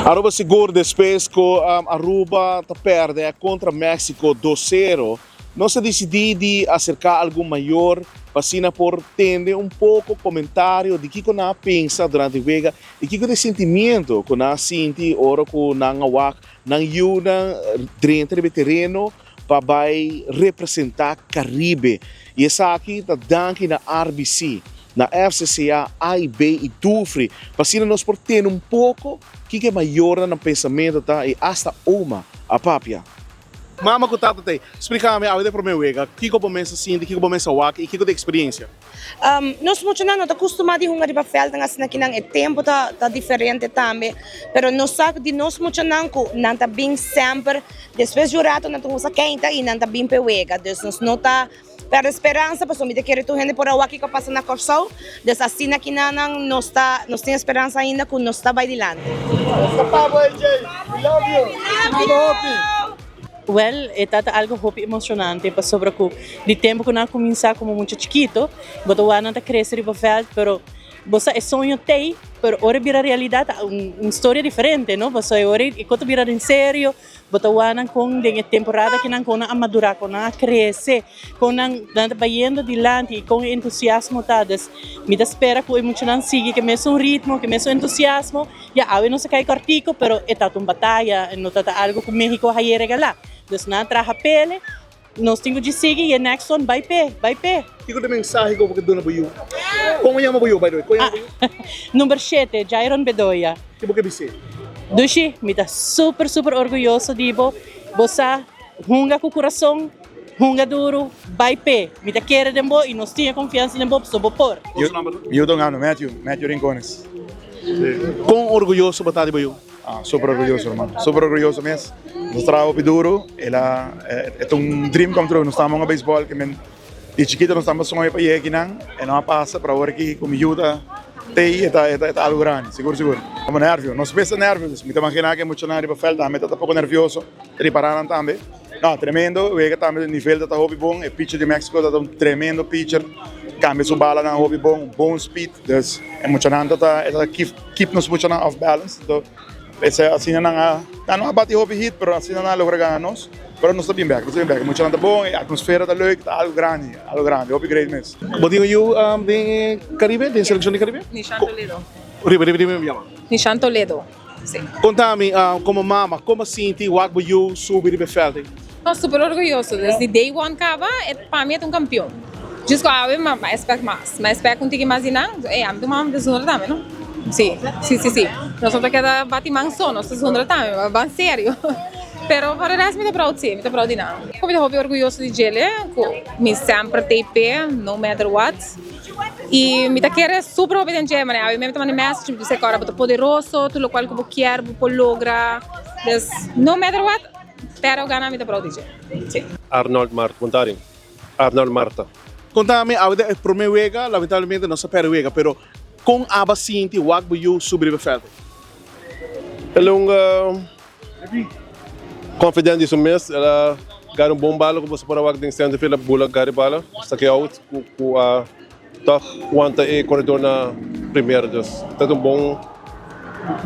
Aruba sigur despues cu Aruba ta perde contra Mexico dos sero, nos a dicidi di acerca algun mayor pa asina por tende un poco comentario di kico nan a pensa durante wega y kico ta e sentimiento cu nan a sinti ora cu nan a wak nan yiunan drenta riba e tereno pa bai representa Caribe. Y esaki ta danki na RBC, na FCCA, AIB y Dufry pa asina nos por tene un poco kiko e mayornan nan pensamento ta y hasta oma a papia. Mama cu tata ta ey, splica mi awe den prome wega, kiko bo mes a sinti, kiko bo mes a wak y kiko ta experiencia? Nos muchanan no ta kustumá di hunga riba vèltnan asina ki nan e tempu ta ta diferente tambe, pero nos sa di nos muchanan ku nan ta bin semper despues di un rato nan ta kuminsá keinta i nan ta bin p'e wega, dus nos no ta pèrdè speransa pasobra mi ta kere tur hende por a wak kiko a pasa na Kòrsou, dus asina ki nan nan nos ta nos tin e speransa ainda ku nos ta bai dilanti. Wel, e ta ta algo hopi emocionante pasobra cu di tempo cu nan a cuminsa como mucha chikito, bo ta wak nan ta crece riba veld, pero bo sa e soño t'ey, pero ora e bira realidad ta un storia diferente, no? Pasobra e ora e cosa ta bira den serio, bo ta wak nan con den e temporada aki nan con nan a madura, con nan a crece, con nan nan ta bayendo dilanti y con e entusiasmo ta. Dus mi ta spera cu e muchanan sigui cu e mesun ritmo, cu e mesun entusiasmo. Ya, awe nos a kai kòrtiku, pero e tabata un bataya, e no tabata algu ku México a haye regalá. Dus nan a traha pele, nos tin ku djis sigui i e next one bai p'e, bai p'e. Kiko ta e mensahe ku bo ke duna bo yu? Kon bo yama bo yu, by the way? Kon yama bo yu? Number shete, Jairon Bedoya. Ki bo ke bis'é? Dushi, mi ta super, super orguyoso di bo. Bo sa hunga ku kurason. Hunga duru, bai p'e. Mi ta kere den bo i nos tin e konfiansa den bo pasobra bo por. Kon su nomber? Mi yu ta un anu, Matthew, Matthew Rincones. Kon orguyoso bo ta di bo yu? Ah, super orguyoso hermano, super orguyoso mes. Nos traha hopi duru, el a, e ta un dream come true. Nos tamba hunga beisbòl ke men di chikito nos tamba soña pa yega akinan, e no a pasa, pero awor aki ku mi yu ta tei e ta e ta algu grandi, sigur sigur. Como nervio, nos mes ta nervio, dus mi ta imagina ku e muchanan riba vèlt tambe ta ta poko nervioso, ta ripará nan tambe. No, tremendo, wega tambe nivel ta ta hopi bon, e pitcher di Mexico ta ta un tremendo pitcher, cambia su balanan hopi bon, bon speed, dus e muchanan ta ta e ta keep keep nos muchanan off balance, anto esei asina nan a, nan no a bati hopi hit pero asina nan a logra gana nos, pero nos ta bien bek, nos ta bien bek, e muchanan ta bon, e atmosfera ta leuk, ta algo grandi, algo grandi, hopi great mes. Bo tin un yu den e Caribe, den seleccion di Caribe? Nishan Toledo. Riba, riba, riba mi yama. Nishan Toledo. Sí. Konta mi, komo mama, kon bo sinti wak bo yu subi riba e vèlt ei? No, super orguyoso. Desde day one kaba, e pa mi e ta un kampion. Djis ku awe mi a expect mas. Mi a expect un tiki mas di nan. Ey, ami ta un mama mi ta zundra tambe, no? Sí, sí, sí, sí. Nos no ta keda bati man so, nos ta zundra tambe. Ban serio. Pero for de rest mi ta proud, sí, mi ta proud di nan. Mi ta hopi orguyoso di djele, ku mi semper t'ei p'e, no matter what. Y mi ta kere super hopi den dje, manera awe mi ta manda message, mi ta bisa ora bo ta poderoso, tur locual cu bo kier bo por logra, dus no matter what, perde o gana mi ta proud di dje, si. Arnold Marta, bon tardi. Arnold Marta. Konta mi, awe den e prome wega, lamentablemente nos a perde wega, pero kon aba sinti wak bo yu subi riba veld? El un Confident di su mes, el a gara un bon bala ku boso por a wak den center field, a bula gara e bala, saki out ku a tòg wanta e koredor na primera. Dus ta un bon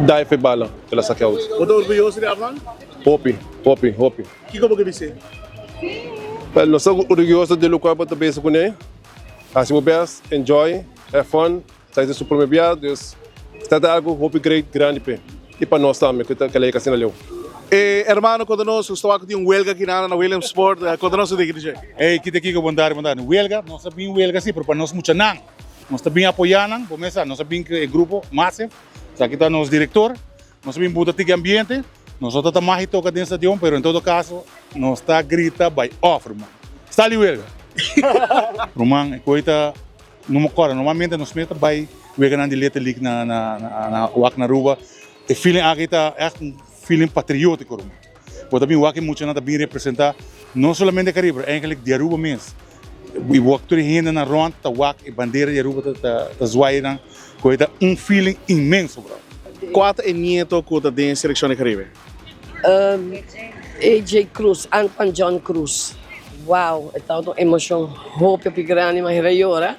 dive pa e bala, el a saki out. Bo ta orguyoso di Arnold? Hopi, hopi, hopi. Kiko bo ke bis'é? Wel, nos ta orguyoso di lokual bo ta bezig kuné. Hasi bo best, enjoy, have fun. Esaki ta su prome bia, dus ta ta algo hopi great, grandi p'e i pa nos tambe ku ta kela asina leu. E hermano konta nos ku staba ku tin un welga aki na Williamsport, konta nos un tiki di dje. Ey, kita kiko, bon tardi, bon tardi. Welga, nos ta bin welga si, pero pa nos muchanan. Nos ta bin apoya nan, bo mes sa, nos a bin ku e grupo Massive, esaki ta nos director, nos a bin buta tiki ambiente, nos no ta ta mahi toka den stadion, pero en todo caso nos ta grita bai off, ruman. Sali welga! Ruman, e koe ta. No me acorda, normalmente nos mes ta bay weganan di Little League na na na wak na Aruba. E feeling aki ta echt un feeling patriotico ruman. Bo ta bin wak e muchanan ta bin representa no solamente Caribe pero eigenlijk di Aruba mes. Y wak tur e hendenan rond ta wak e bandera di Aruba ta ta ta zwaai nan cu e ta un feeling inmenso bro. Cua ta e nieto cu ta den seleccion di Caribe? AJ Cruz, Antoine John Cruz. Wow, e tabata un emocion hopi hopi grandi, mi a hera yora.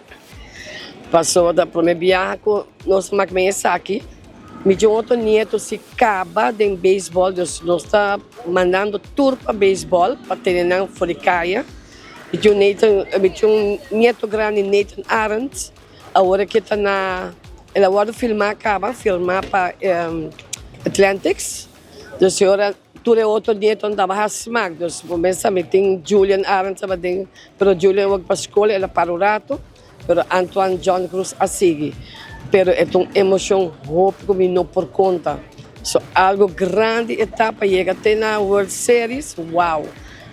Pasobra ta prome biaha cu nos a mak men esaki. Mi tin otro nieto si caba den baseball, dus nos ta mandando tur pa baseball pa tene nan for di caya. Mi tin un Nathan, mi tin un nieto grandi Nathan Arends, awor aki ta na, el a wordo filma caba, filma pa Atlantics, dus e ora tur e otro nietonan tabata haci smak, dus bo mester sa mi tin Julian Arends tabatin, pero Julian a wak pa school, el a para un rato. Pero Antoine John Cruz a sigui. Pero e ta un emocion hopi cu mi no por conta. So algo grandi e ta pa yega te na World Series, wow!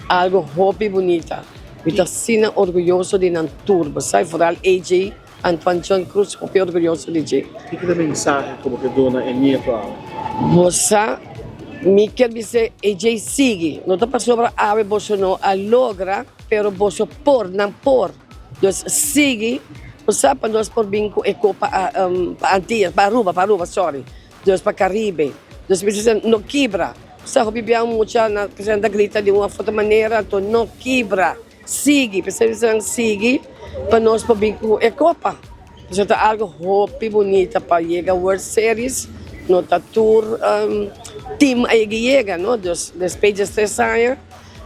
Algo hopi bunita. Mi ta asina orguyoso di nan tur, bo sa, y vooral AJ, Antoine John Cruz, hopi orguyoso di dje. Kiko ta e mensahe cu bo ke duna e nieto awe? Bo sa, mi kier bisa AJ sigui. No ta pasobra awe boso no a logra, pero boso por, nan por. Dus sigui bo sa pa nos por bin ku e kopa pa Antillas, pa Aruba, pa Aruba sorry, dus pa Caribe. Dus mi bisa no kibra. Sa hopi bia un mucha na ta grita di un of otro manera anto no kibra, sigui. P'esei mi bisa nan sigui pa nos por bin ku e kopa. Pasobra ta algo hopi bunita pa yega World Series, no ta tur team a yega yega no, dus despues di tres aña.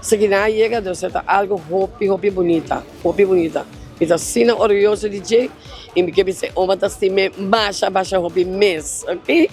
Esaki nan a yega dus e ta algo hopi hopi bunita, hopi bunita. Mi ta asina orguyoso di dje y mi ke bisa e oma ta stim'e masha masha hopi mes, ok.